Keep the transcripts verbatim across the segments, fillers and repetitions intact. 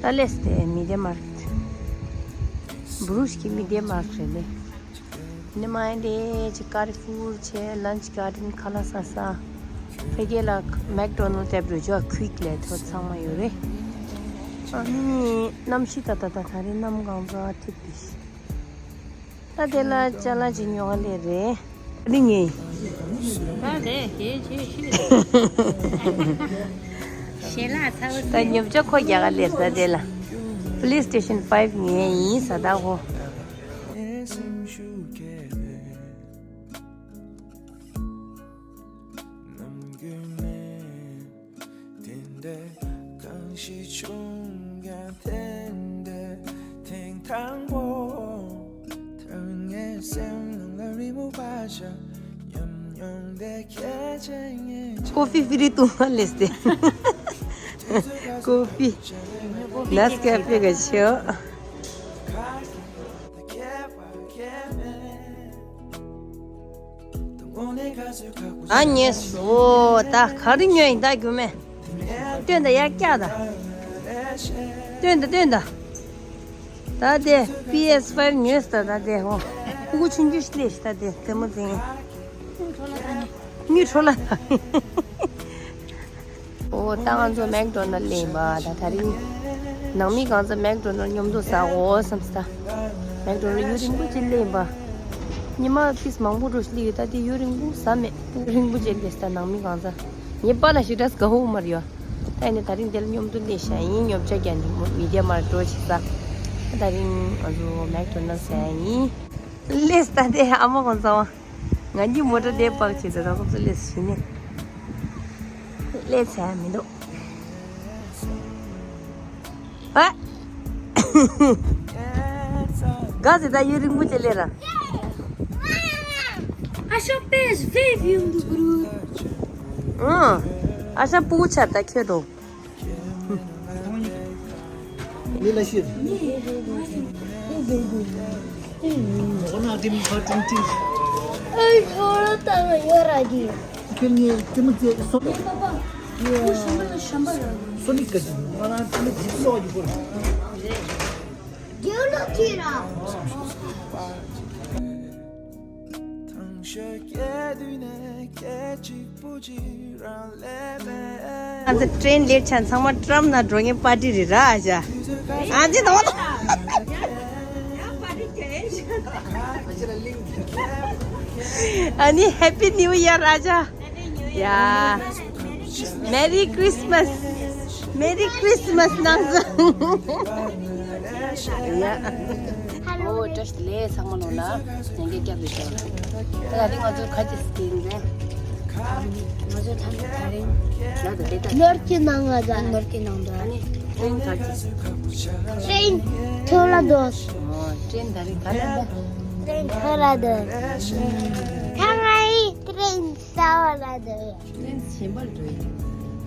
ད་སླེབས་ཏེ་མི་ཌི་ཡ་མར་ཀེཊ། བྷུ་རུས་ཀྱི་མི་ཌི་ཡ་མར་ཀེཊ་རེད་ལེ། ནི་མ་ཡིན་ཏེ་ཅིག་ཀར་ཕུར་བྱས། ལན་ཆི་གར་ཌེན། ཁ་ལག་ཟ་ས། ཕ་གི་ལ་མེག་ཌོ་ནལ་ཌི་ལྟ་བུ་ཅིག་ཁུའིག་ལབ་དེ་ཚང་མ་ཡོད་རེད། ཨ་ནི་གནམ་གཤིས་ད་ད་ད་ད་རེས་གནམ་གང་ཚ་ཐིག་ཏིག་ད་དེ་ལ་ཅ་ལག་ཅིག་ཉོ་ག་སླེབས་རེད། ཨ་ནི་ངས། ད་དེ་དེ་ཅི་ཞིག་རེད། ཞལ་ལག་ཚ་བོ་ད་ཉོ་ཆ་ཁོ་རྒྱག་ག་སླེབས་ད་དེ་ལ། པི་ལེ་སི་ཊེ་ཤན་ཕའིབ་ངའི་ཡིན་ས་ད་ཧོ། ནམ་རྒྱུན་ནས་དེ་འདྲ་གང་ཞིག་བྱུང་ཀྱང་དེ་འདྲ་ཐེངས་དང་པོ། ཐོན་ངེས་སེམས་ནང་ལ་རི་མོ་བ་ཞིག་ཉམས་མྱོང་དེ་ཁྱེད་ཅན་ངེས་ཀོ་ཕི་ཕི་རི་ཏུ་མ་ལེས་ཏེ། ཀོ་ཕི། ནེས་ཀེ་ཕེ་ག་ཆེའོ། ཨ་ཉེས་སོ། ད་ག་རེ་ཉོས་ཡིན་ད་རྒྱུ་མེད། སྟོན་ད་ཡར་བཀྱག་ད། སྟོན་ད་སྟོན་ད། ད་དེ་པི་ཨེས་ཕའིབ་ཉོས་ད། ད་དེ་ཧོ། ཕྲུ་གུ་ཆུང་ཆུང་ཞིག་སླེབས་ཤག་ད་དེ་རྩེད་མོ་རྩེ་མཁན། གཉིད་ཁྲོ་ལ་ད། ཨོ་ད་ང་ཚོ་མེག་ཌོ་ནལ་སླེབས་པ་ད། ད་རིང་ནང་མི་གང་ཚ་མེག་ཌོ་ནལ་མཉམ་དུ་ཟ་འོ་བསམ་ས། མེག་ཌོ་ནལ་ཡུན་རིང་པོ་ཅིག་སླེབས་པ། ཉི་མ་པིས་མང་པོ་འགྲོ་སླེབས་ཡོད། ད་དེ་ཡུན་རིང་པོ་ཟ་མེད། ཡུན་རིང་པོ་ཅིག་སླེབས་ས་ནང་མི་གང་ཚ། ངའི་པཱ་ལགས་ཞེ་དྲག་དགའ་བོ་མ་རེད་ཡ། ད་ཡིན་ནའི་ད་རིང་དེ་ལ་མཉམ་དུ་སླེབས་ཤག་ཡིན། ཉོ་ཆ་རྒྱག་ནས་མི་ཌི་ཡ་མར་འགྲོ་བྱེད་ས། ད་རིང་ང་ཚོ་མེག་ཌོ་ནལ་ཟ་ཡ་ཡིན། སླེབས་ད་དེ་ཨ་མ་གང་ཚ་བ། ང་གཉིས་མོ་ཊ་དེ་པག་བྱེད་དུ་རང་ཚོ་སླེབས་ཟིན་ནས། སླེབས་ཚར་མི་འདུག་ཨ། ག་ཟེ་ད་ཡུན་རིང་པོ་ཅིག་སླེབས་ར། ཨ་ཤ་པེས་ཝེ་ཝིའུ་འདུག་གུ་རུ། ཨང་། ཨ་ཤ་སྤུ་གུ་ཆགས་ད་ཁྱོད་འགྲོ། ལས་ལ་ཤེས། ཨོ་ན་དེ་མི་ཕ་ཏིང་ཏིང་། ཨེ་ཁོ་ར་ད་ཡོད་ར་གི། ཁྱོད་ངའི་ལྟད་མོ་བཙལ་སོང་། ངའི་པ་པ། ཁོ་ཤམ་པ་ལ་ཤམ་པ་ར། སོ་ནི་ཀ་ཅི་ང་རང་ལྟད་མོ་ཇི་སོགས་ཀྱི་པོ་ར། རྒྱལ་ལོ་ཁྱེད་ར། ང་ཚོ་ཏྲེན་ལེཊ་ཆགས། ཚང་མ་ཊམ་ནང་འགྲོ་མཁན་པར་ཊི་རེད་ར་ཨ་ཅག་ཨ་ཅེ་དང་ཨ་ནི་ཧེ་པི་ནིའུ་ཡར་ཨ་ཅག་ཡ། Merry Christmas. Merry Christmas ནང་ཚོ། ཡ། ཨོ་བཀྲ་ཤིས་བདེ་ལེགས་ཚང་མ་ལོ་ལ། ཉན་གི་སྐྱབས་རེ་ཞུ། ད་ད་རིང་ང་ཚོ་ག་ཅི་སྐྱེལ་ནས། ང་ཚོ་ད་ད་རིང་ལོར་གྱི་ནང་ང་ད་ལོར་གྱི་ནང་ད། ཨ་ནི་ཏྲེན་ག་ཅི། ཏྲེན་ཐོ་ལ་དོ། ཨོ་ཏྲེན་ད་རིང་ག་ལ་ད། ཏྲེན་ཐོ་ལ་དོ། ཁ་ང་ཡི་ཏྲེན་ས་བ་ལ་དོ། ཏྲེན་གཞན་པར་འགྲོ་ཡི།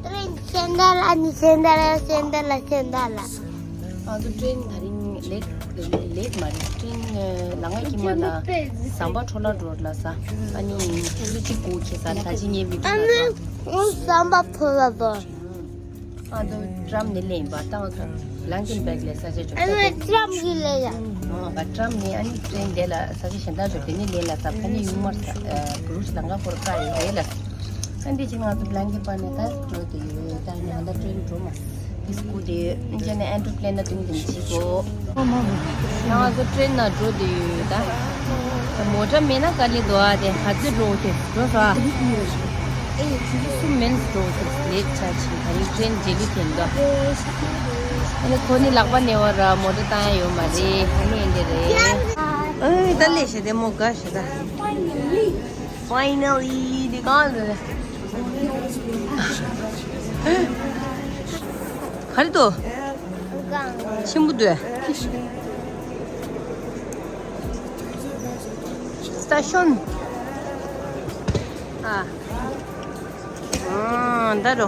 ཏྲེན་ཤན་ད་ལ་ནི་ཤན་ད་ལ་ཤན་ད་ལ། ང་ཚོ་ཏྲེན་ད་རིང་ལེགས་ལེགས་མ་རེད། ཏྲེན་ལ་ང་ཁྱིམ་མ་ན་ཟམ་པ་འཕྲོ་ལ་འགྲོ་ལ་ས། ཨ་ནི་ཏུ་ཏུ་ཅིག་གོ་ཁྱེད་ས་ད་ཅི་ཉེ་མི་ཨ་འདུག་ནི་ལ་ས། ངོ་ཟམ་པ་འཕྲོ་ལ་འགྲོ། ཨ་ནི་ཏྲམ་ནི་ལེན་པ་ཏང་ཚོ་ལང་ཀིན་བེག་ལས་ས་ཆ་འགྲོ་ཨ་ནི་ཏྲམ་གི་ལས་ཡ། ཨ་ཏྲམ་ནི་ཨ་ནི་ཏྲེན་དེ་ལ་ས་ཆ་གཞན་དག་འགྲོ་དེ་ནི་ལས་ལ་ས་ཕ་ནི་ཡུང་མར་ས་བུ་རུ་ལང་ཀ་ཧོར་ཀ་ཡི་ལས་ལ། ཨ་འདི་ཅི་ང་ཚོ་ལང་ཀིན་པ་ནས་ད་འགྲོ་དེ་ཡོད་ད་ནི་ཧ་ད་ཏྲེན་འགྲོ་མ་དེ་སྐུ་དེ་ཨིན་ཅི་ནས་ཨན་ཏུ་པི་ལེན་ན་ཏུང་ཏུང་ཅི་གོ། ང་ཚོ་ཏྲེན་ན་འགྲོ་དེ་ཡོད་ད། མོ་ཊ་མེད་ན་ག་ལེ་འདུག་ཨ་དེ་ཧ་ཙི་འགྲོ་དེ་འགྲོ་ས། ཨེ་ཆུ་ཚོད་གསུམ་མིན་འགྲོ་དེ་ལེད་ཆ་ཆེ་ད་རིང་ཏྲེན་རྗེས་ལུས་དེ་འདུག་ཨ་ནི་ཁོ་ནི་ལག་པ་ནས་བར་མོ་ཊ་བཏང་ཡ་ཡོད་མ་རེད། ཨ་ནི་ཨེ་འདི་རེད། ཨེ་ད་ལེ་ཤ་དེ་མོ་ག་ཤ་ད། Finally འདི་གང་རེད། ག་རེ་འདུག་ཆེན་པོ་འདུག་སྟ་ཤོན། ཨ། ཨ། ད་རོ།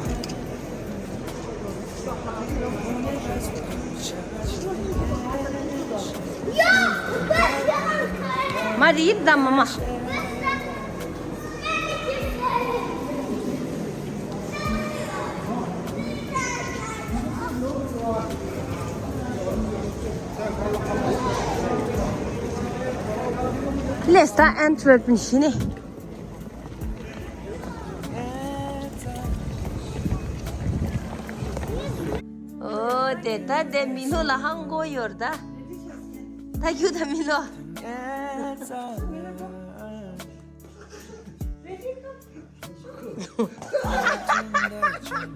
མ་རིབ་ད་མ་མ། ལས་ད་ཨན་ཊི་ཝར་པན་ཤི་ནས། ཨོ་དེ་ད་དེ་མི་ལོ་ལ་ཧང་གོ་ཡོར་ད། ད་ཁྱུ་ད་མི་ལོ། མི་ལ་ཁྱུ།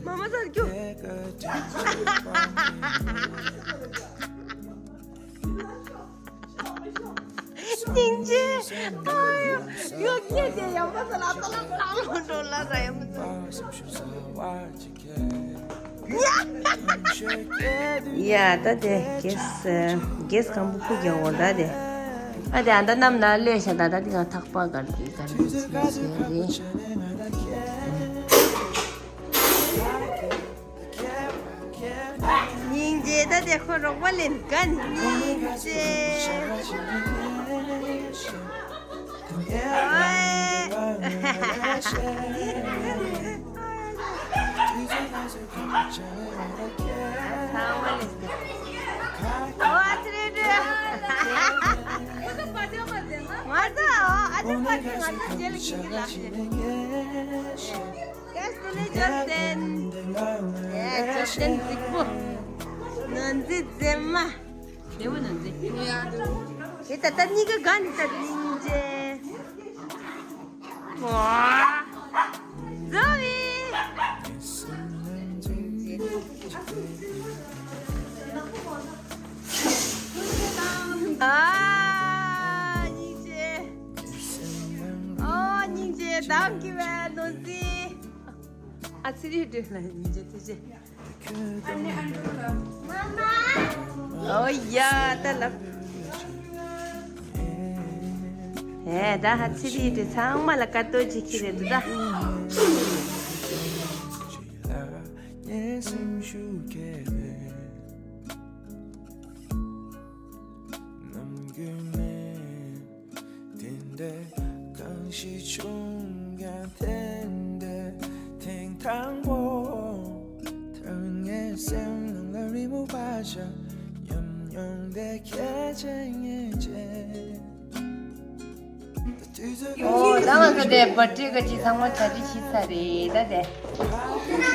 མ་མ་ཚར་ཁྱུ། སྙིང་རྗེ། ཨ་ཡོ། ཡོ་སྐད་དེ་ཡང་མ་ཚ་ལ་ཚ་ལ་ཚ་ལ་འགྲོ་ལ་ར་ཡང་མ་ཚ། ཡ་ད་དེ་གེས་གེས་གང་པོ་ཕུག་ཀྱང་འོ་ད་དེ། ཨ་དེ་ཨ་ད་གནམ་ན་ལོས་ཤ་ད་ད་དེ་གང་ཐག་པ་གར་དེ་གར་དེ་ཚིག་ཟེར་རེད། སྙིང་རྗེ་ད་དེ་ཁོ་རོགས་པ་ལེན་གན་སྙིང་རྗེ། ཨོའེ། ཚང་མ་ལེན་གན། ཨོ་ཨ་ཙི་རེད་རེད། ང་ཚོ་ཨ་ཅག་པ་ཅག་ང་ཚོ་རྗེས་ལ་ཁྱེད་ཀྱི་ལག་ཤེས། ཀེས་དེ་ནས་འབྱོར་ལྡན། ཨེ་འབྱོར་ལྡན་རྫིག་པོ། ནོར་རྫི་རྫི་མ། དེ་བ་ནོར་རྫི། དེ་ད་ལྟ་གཉིས་ཀ་ག་ནས་ད་སྙིང་རྗེ། ཝ། ཛོ་བི། ཨ། སྙིང་རྗེ། ཨོ་སྙིང་རྗེ་དང་གི་བའི་ནོར་རྫི། ཨ་ཙི་རེད་འདྲ་ལ་སྙིང་རྗེ་ཐུགས་རྗེ། ཨོ་ཡ་ད་ལབ། ཨེ་ད་ཧ་ཙི་རི་དེ་ཚང་མ་ལ་ཀ་ཏོ་ཅིག་ཁྱེར་རེད་འདུག་ད། དེ་འདྲའི་གང་ཞིག་བྱུང་ཀྱང་དེ་འདྲའི་ཐེངས་དང་པོ། ཐར་ངའི་སེམས་ནང་ལ་རི་མོ་བ་ཞིག་ཉམས་མྱོང་དེ་ཁྱེད་ཅན་ངེས་ཅན། ཨོ་ད་ང་ཚོ་དེ་བར་ཐི་ག་ཅི་ཚང་མ་གྲ་སྒྲིག་བྱས་ཚར་རེད་ད་དེ།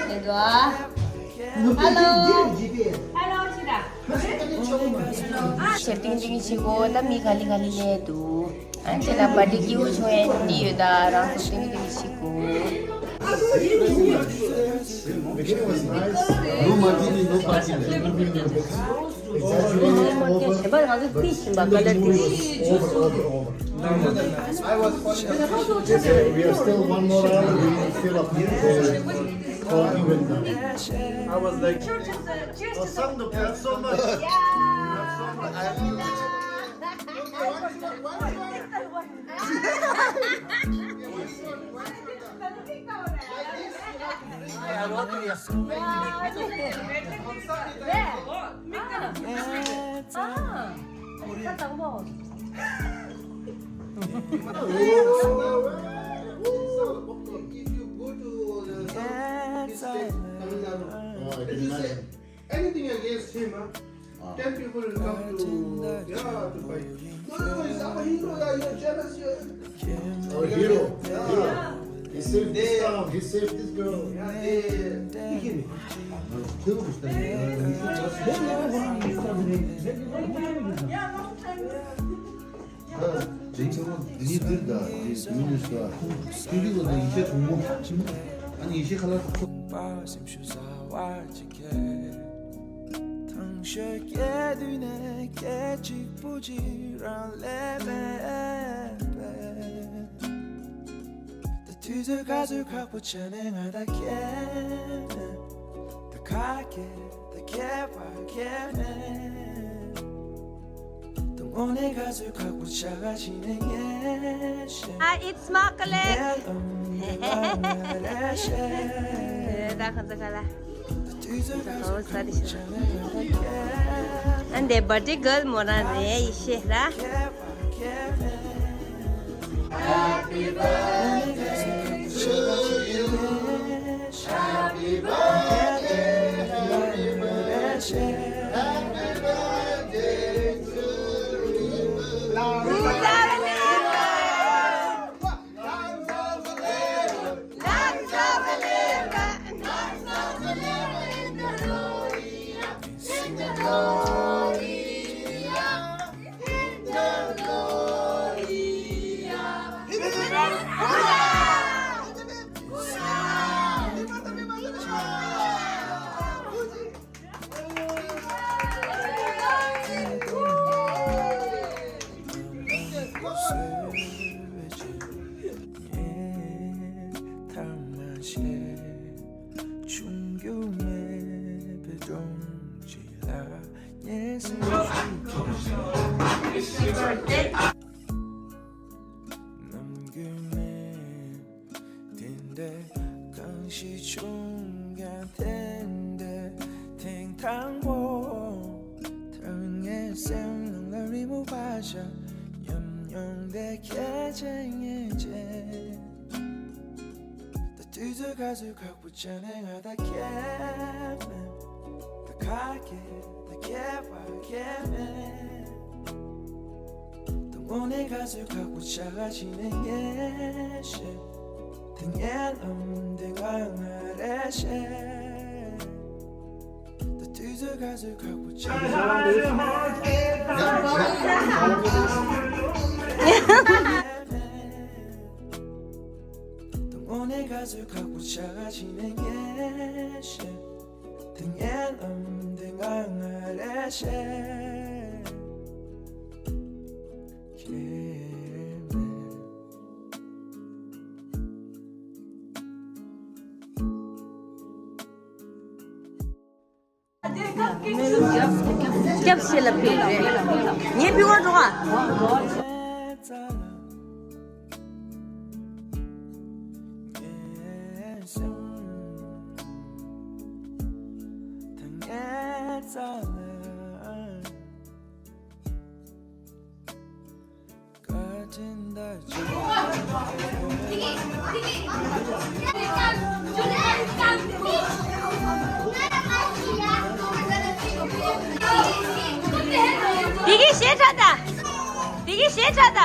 དེ་ཚོ་ཨ། ཧ་ལོ། ཧ་ལོ་ཅི་ད། ཞེ་ཏིང་ཏིང་ཞིག་གོ་ད་མི་ག་ལི་ག་ལི་ལས་འདུག་ཨ་ཅེ་ལ་པ་ཏི་སྐྱིད་པོ་བྱུང་ཡས་འདི་ཡོད་ད་རང་སོ་ཏིང་ཏིང་ཞིག་གོ Beginning was nice. No martini, no party. Exaggerated, over, over, over, over. I was funny. They said we are still one more hour, we will fill up the whole event now. I was like, oh, some of them so much. Yeah. If you go to the south, this state, Tamil Nadu, if you say anything against him, huh? Ten people will come to, yeah, to fight. No, no, no, he's our hero, yeah, you're jealous, you're Our hero. Yeah. Hero. He saved this town. He saved this girl. Yeah, they, they kill me. དུས་ཚོད་ག་ཚོད་ཁག་པོ་བྱས་ནས་ང་ད་ཁྱེད་ད་ཁ་ཁྱེད་ད་ཁྱེད་པ་ཁྱེད་མེད་ད་དངོས་གནས་ག་ཚོད་ཁག་པོ་བྱ་ག་ཕྱིན་ནས་ངས་ཤེས། Hi, it's Makale. ངས་ལོ་མི་ལ་ཤེས། ད་ཁོ་ཚོ་ག་ལ། ཨོ་ས་རི་ཤ། ཨ་འདི་བར་ཐི་གལ་མོ་རང་རེད་ཡེ་ཤེས་ར། Happy birthday to you. དེ་འདྲའི་གང་ཞིག་བྱུང་ཀྱང་དེ་འདྲའི་ཐེངས་དང་པོ། ཐོས་ངའི་སེམས་ནང་ལ་རི་མོ་བཞག་ཉམས་མྱོང་དེ་ཁྱེད་ཀྱིས་ངེས་ཅན། ད་དུས་ཚོད་ག་ཚོད་ཁག་པོ་བྱས་ནས་ང་དང་ཁྱད་མེད། ད་ཁ་སྐད་ད་སྐད་པ་ཁྱད་མེད། དངོས་གནས་ག་ཚོད་ཁག་པོ་ཆགས་ཀྱི་ནས་ངས་ཤེས། དེ་ངའི་ལམ་དེ་ང་ང་རེ་ཤེས། ད་དུས་ཚོད་ག་ཚོད་ཁག་པོ་ཆགས་དངོས་གནས་ག་ཚོད་ཁག་པོ་ཆགས་ཀྱི་ནས་ངས་ཤེས། དེ་ངའི་ལམ་དེ་ང་ང་རེ་ཤེས། ཁྱེད་མེད། སྐྱབས་ཞེས་ལ་ཕུལ་རེད། ངས་ཕུལ་བ་འགྲོ་ག་དེ་གི་ཞེ་དྲག་ད། དེ་གི་ཞེ་དྲག་ད།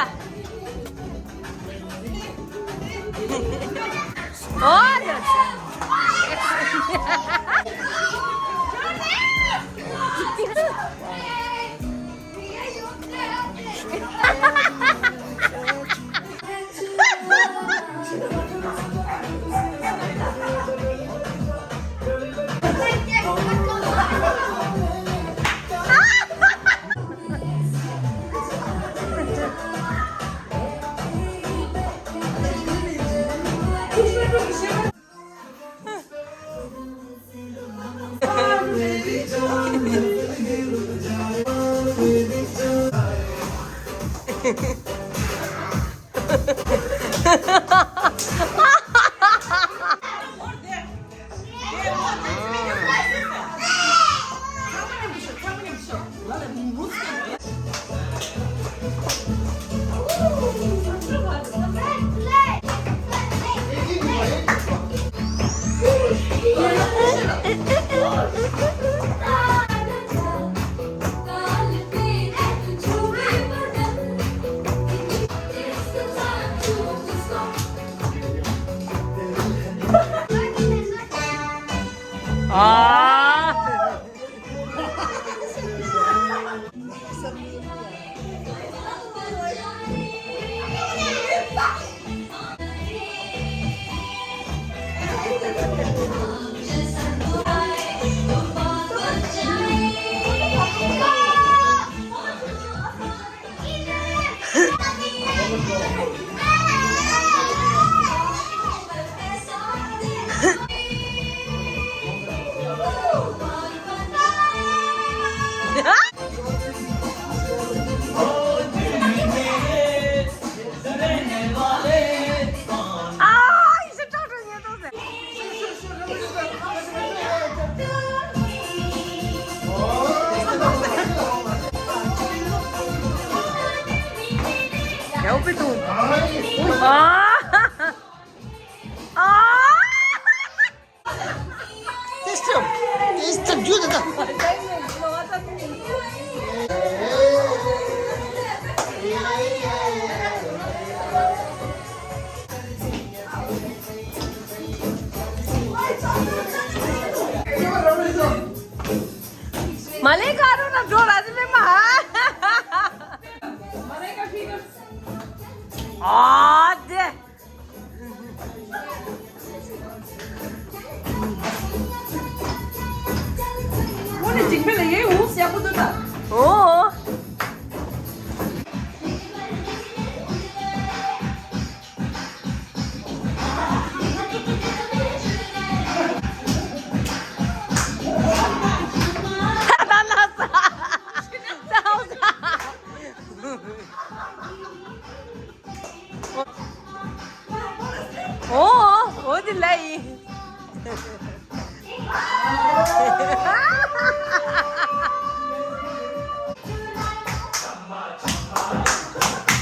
ཨོ་ལེ། ཨ་དེ། འོ་ནི་འཇིགས་མེད་ལ་ཡའི་འུ་ཟེར་ཡག་པོ་འདུག་ད། ཨོ། ཨོ། ཨོ་དེ་ལ་ཡིན།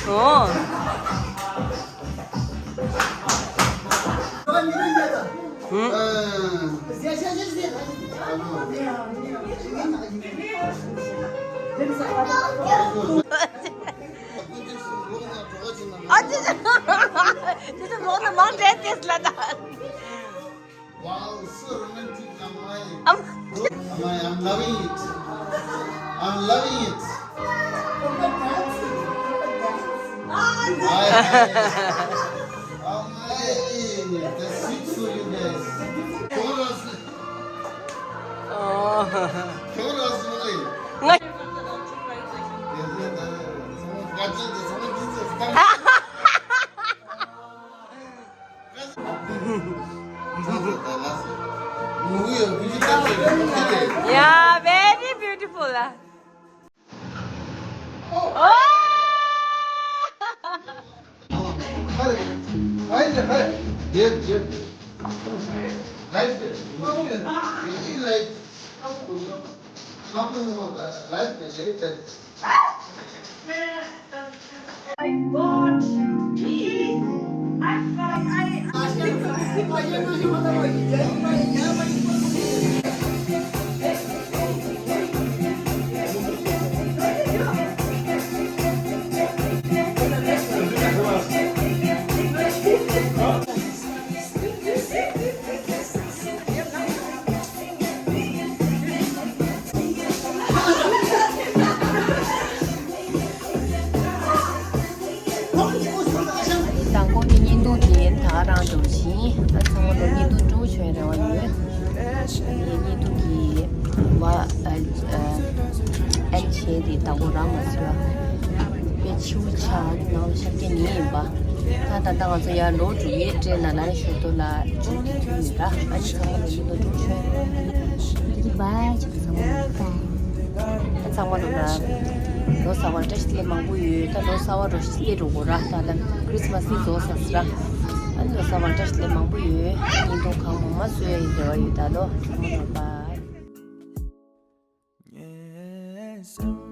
ཨོ། ཧུམ། ཨ་ཙི་ཙི། ཙི་ཙི་ལོག་ན་མང་དྲགས་ཏེ་ལ་ད། Wow, so romantic, Amai. Am- Amai, I'm loving it. I'm loving it. Amai, that's sweet for you guys. Chorus. ཨོ། Chorus, Amai. ང་Yeah, very beautiful. Oh. དང་པོ་ནི་བརྙན་ཐུང་དེ་ད་ག་རང་འགྲོ་བཞིན། ཨ་ཚང་མ་ལ་བརྙན་ཐུང་སྤྲོ་པོ་བྱུང་རེ་བ་ཡོད། ཨ་ནི་བརྙན་ཐུང་གི་བ་ཨ་ཨ་ཨན་ཆེ་དེ་དང་པོ་རང་མ་ཟེར་བ། དཔེ་ཆེའུ་ཆགས་ནང་ཤར་སྐྱེ་ནི་ཡིན་པ། ད་ད་ལྟ་ང་ཚོ་ཡར་ལོག་འགྲོ་ཡས་སྤྲད་ན་ལ་ནི་ཞོར་དུ་ལ་འགྲོ་གི་དུས་ཡིན་ར། ཨ་ནི་ཚང་མ་ལ་བརྙན་ཐུང་སྤྲོ་པོ་བྱུང་། བི་བི་བྷའི་ཆེ་ཚང་མ་ལ་བྷའི། ད་ཚང་མ་ལ་ལོ་གསར་བ་བཀྲ་ཤིས་བདེ་ལེགས་མང་པོ་ཡོད། ད་ལོ་གསར་བ་རོ་ཤི་ལེ་འགྲོ་གོ་ར། ད་ལ་ཁྲིས་མ་སི་རྫོགས་ས་སི་ར། ཨ་ནི་ལོ་གསར་བ་བཀྲ་ཤིས་བདེ་ལེགས་མང་པོ་ཡོད། བརྙན་ཐུང་གང་མང་མང་བཟོ་ཡ་ཡི་རེ་བ་ཡོད། ད་ལོ་ཚང་མ་ལ་བྷའི།